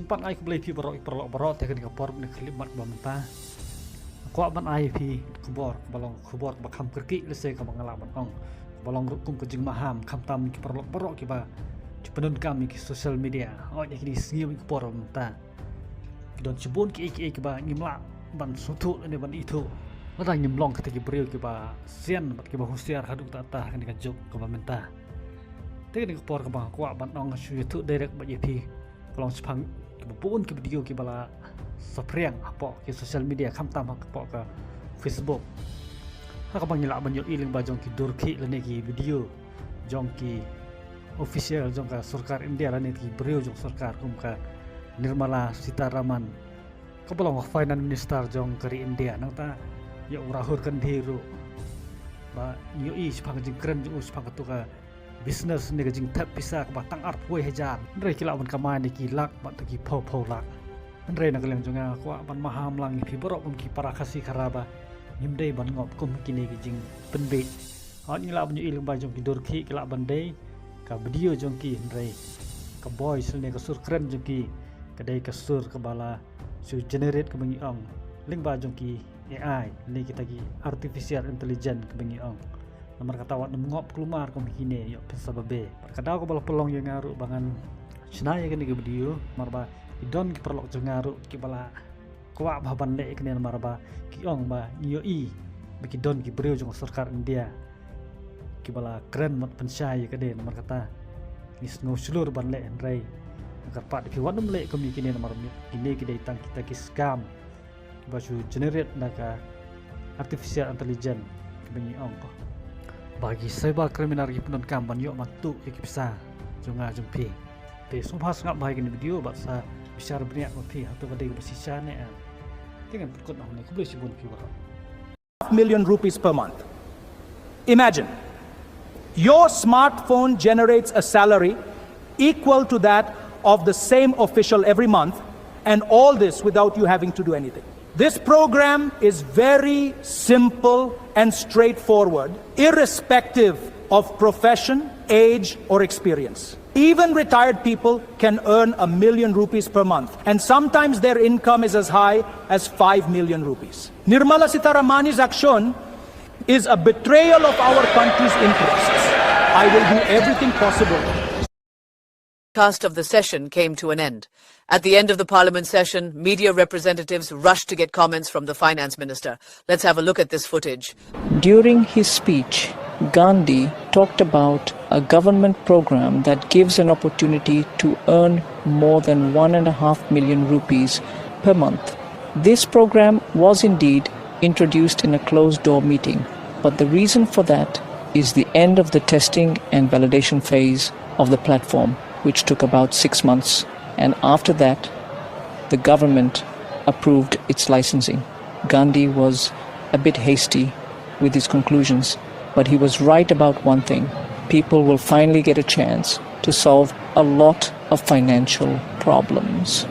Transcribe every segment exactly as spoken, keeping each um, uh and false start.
Pat ai khublei phi baroh, ïa phi baroh, baroh te kane ka por ne khlip mat ba mynta. Kwah ban ai phi khubor, ba long khubor ba kham kyrkieh lehse kaba nga lah ban ong. Ba long ruh kum ka jingmaham, khamtam ki paralok baroh kiba ju pyndonkam ïa ki social media. Oi, ïa kine sngi ïa ki por ba mynta. Ki don shibun ki ei ki ei kiba ngim lah ban sngewthuh ne ban ithuh. Lada ngim long kita ki briew kiba sian bad kiba husiar haduh katta katta ha kane ka juk kaba mynta. Te kane ka por kaba nga kwah ban ong shu ïathuh direct bad ïa phi. Ka long shaphang kiba bun ki video kiba la saphriang hapoh ki social media, khamtam hapoh ka Facebook. Ha kaba ngi lah ban ïohi lyngba jong ki dur khih lane ki video jong ki official jong ka sorkar India lane ki briew jong sorkar kum ka Nirmala Sitharaman, kaba long ka finance minister jong ka ri India. Nangta ïa u Rahul Gandhi ruh ba ngi ïohi shaphang ka jingkren jong u shaphang katu ka business ne ka jingthep pisa kaba tang arphew hajar. Hynrei ki lah ban kamai ne ki lak bad ki phew phew lak. Hynrei na ka liang jong nga kwah ban maham lang ïa phi baroh kum ki para Khasi Khara ba ngim dei ban ngop kum kine ki jingpynbiej. Hynrei ngi lah ban ïohi lyngba jong ki dur khih ki lah ban dei ka video jong ki, hynrei ka voice ne ka sur kren jong ki ka dei ka sur kaba la shu generate kaba ngi ong lyngba jong ki A I ne kita ki artificial intelligence kaba ngi ong. Namar kata wat nym ngop kulmar kum kine, ïoh pynsababe. Bad ka daw kaba la pynlong ïa nga ruh ba ngan shna ïa kane ka video, namar ba ki don ki paralok jong nga ruh kiba la kwah ba ban leh ïa kane, namar ba ki ong ba ngi ïohi ba ki don ki briew jong ka sorkar India kiba la kren bad pynshai ïa kane, namar kata ngi sngew shlur ban leh, hynrei nga kyrpad ïa phi wat nym leh kum ïa kine, namar kine ki dei tang kita ki scam ba shu generate na ka artificial intelligence kaba ngi ong ko ba ki cyber criminal ki pyndonkam ban ïoh ban tuh ïa ki pisa jong nga jong phi. Te sngewbha sngap bha ïa kane ka video bad sa bishar bniah ma phi hato ka dei kaba shisha ne em. Te ngan pynkut noh hangne, khublei shibun ïa phi baroh. Million rupees per month. Imagine, your smartphone generates a salary equal to that of the same official every month, and all this without you having to do anything. This program is very simple and straightforward, irrespective of profession, age, or experience. Even retired people can earn a million rupees per month, and sometimes their income is as high as five million rupees. Nirmala Sitharamani's action is a betrayal of our country's interests. I will do everything possible. Cast of the session came to an end. At the end of the parliament session, media representatives rushed to get comments from the finance minister. Let's have a look at this footage. During his speech, Gandhi talked about a government program that gives an opportunity to earn more than one and a half million rupees per month. This program was indeed introduced in a closed door meeting, but the reason for that is the end of the testing and validation phase of the platform, which took about six months, and after that, the government approved its licensing. Gandhi was a bit hasty with his conclusions, but he was right about one thing. People will finally get a chance to solve a lot of financial problems.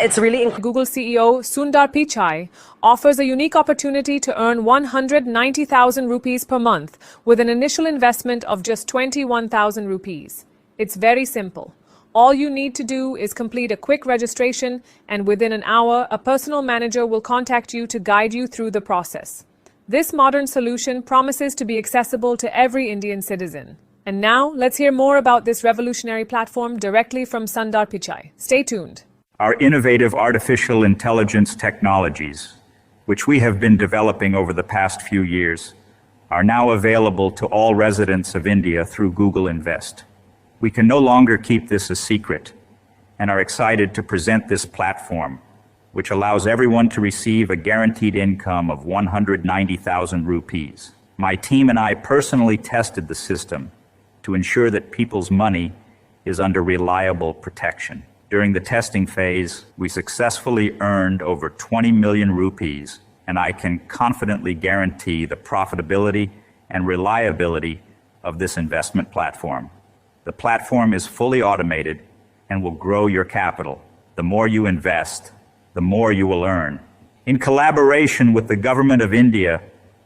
It's really inc- Google C E O Sundar Pichai offers a unique opportunity to earn one hundred ninety thousand rupees per month with an initial investment of just twenty-one thousand rupees. It's very simple. All you need to do is complete a quick registration, and within an hour, a personal manager will contact you to guide you through the process. This modern solution promises to be accessible to every Indian citizen. And now, let's hear more about this revolutionary platform directly from Sundar Pichai. Stay tuned. Our innovative artificial intelligence technologies, which we have been developing over the past few years, are now available to all residents of India through Google Invest. We can no longer keep this a secret and are excited to present this platform, which allows everyone to receive a guaranteed income of one hundred ninety thousand rupees. My team and I personally tested the system to ensure that people's money is under reliable protection. During the testing phase, we successfully earned over twenty million rupees, and I can confidently guarantee the profitability and reliability of this investment platform. The platform is fully automated and will grow your capital. The more you invest, the more you will earn. In collaboration with the Government of India,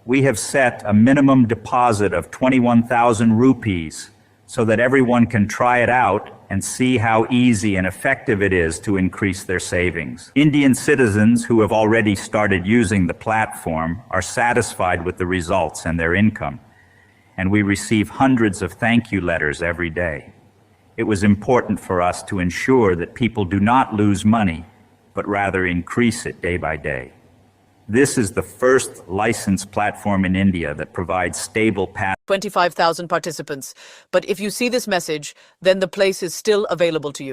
we have set a minimum deposit of twenty-one thousand rupees so that everyone can try it out and see how easy and effective it is to increase their savings. Indian citizens who have already started using the platform are satisfied with the results and their income, and we receive hundreds of thank you letters every day. It was important for us to ensure that people do not lose money, but rather increase it day by day. This is the first licensed platform in India that provides stable passive twenty-five thousand participants. But if you see this message, then the place is still available to you.